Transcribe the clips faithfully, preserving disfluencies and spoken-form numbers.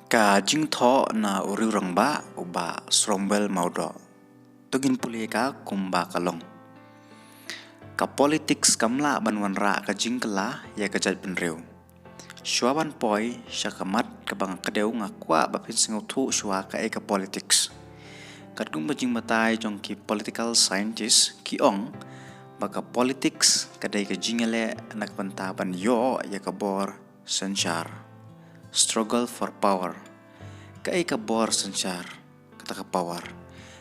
Ka jingthoh na u riewrangbah u Bah Sromwell Mawdoh. To ngin pule ka kumba ka long. Ka politics kam lah ban wanrah ka jingkylla ïa ka jaitbynriew. Shuwa ban poi sha ka mat kaba nga kdew, nga kwah ba phin sngewthuh shuwa kaei ka politics. Katkum ka jingbatai jong ki political scientist, ki ong ba ka politics ka dei ka jingïaleh na ka bynta ban ïoh ïa ka bor synshar. Struggle for power. Kaei ka bor synshar? Kata ka power.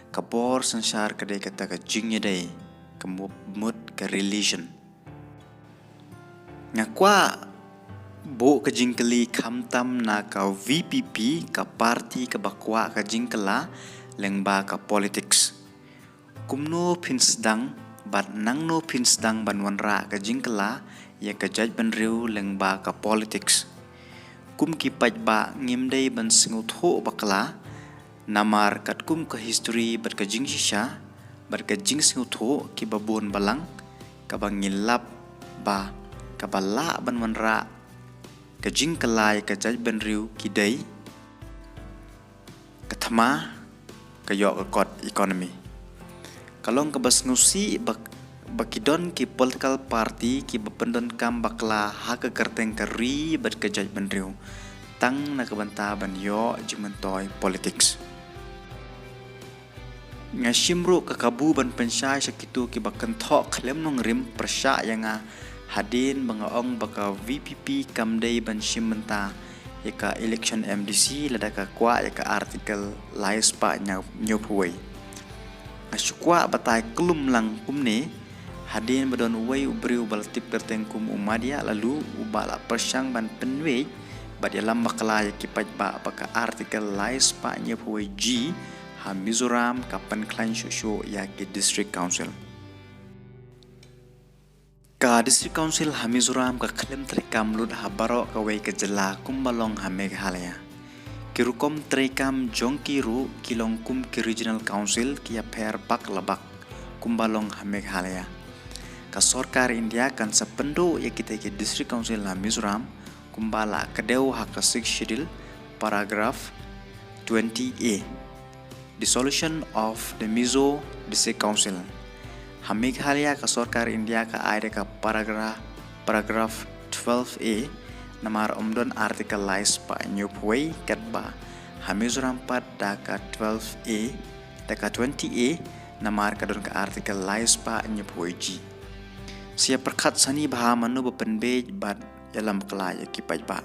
Ka bor synshar ka dei kata ka jingïadei, ka mut, mut ka relation. Nga kwah buh ka jingkylli khamtam na ka V P P, ka party kaba kwah ka jingkylla lyngba ka politics. Kumno phin sdang bad nangno phin sdang ban wanrah ka jingkylla ïa ka jaitbynriew lyngba ka politics? Kum ki paidbah ngim dei ban sngewthuh bakla, namar katkum ka history bad ka jingshisha bad ka jingsngewthuh kiba bun balang, kaba ngi lap ba kaba lah ban wanrah ka jingkylla ïa ka jaitbynriew ki dei ka thma, ka ïoh ka kot economy. Ka long kaba sngewsih ba, ba ki don ki political party kiba pyndonkam bakla ha ka kyrteng ka ri bad ka jaitbynriew, tang na ka bynta ban ïoh jingmyntoi politics. Nga shim ruh ka kabu ban pynshai sha kito kiba kynthoh khlem nongrim pyrshah ïa nga hadien ba nga ong ba ka V P P kam dei ban shim bynta ïa ka election M D C lada ka kwah ïa ka Article lai spah hynñiew, hynñiewphew wei. Nga shu kwah batai klum lang kumne, hadien ba don uwei u briew ba la tip kyrteng kum u Madiah Laloo, uba la pyrshang ban pynwit bad ïalam bakla ïa ki paidbah ba ka Article lai spah hynñiewphew wei G ha Mizoram ka pynkhlaiñ shuh shuh ïa ki District Council. Ka District Council ha Mizoram ka khlem treikam lut ha baroh kawei ka jylla kumba long ha Meghalaya. Ki rukom treikam jong ki ruh ki long kum ki Regional Council, ki ïapher bak la bak kumba long ha Meghalaya. Ka sorkar India kan sa pynduh ïa kita ki District Council ha Mizoram kumba la kdew ha ka Sixth Schedule, paragraph twenty A. Dissolution of the Mizo District Council. Ha Meghalaya ka sorkar India ka ai da ka paragraph, paragraph twelve A, namar ym don Article lai spah hynñiewphew wei, katba ha Mizoram pat da ka twelve A, da ka twenty A, namar ka don ka Article lai spah hynñiewphew wei G. Sa ïa pyrkhat sani bha mano ba pynbeit bad ïalam bakla ïa ki paidbah.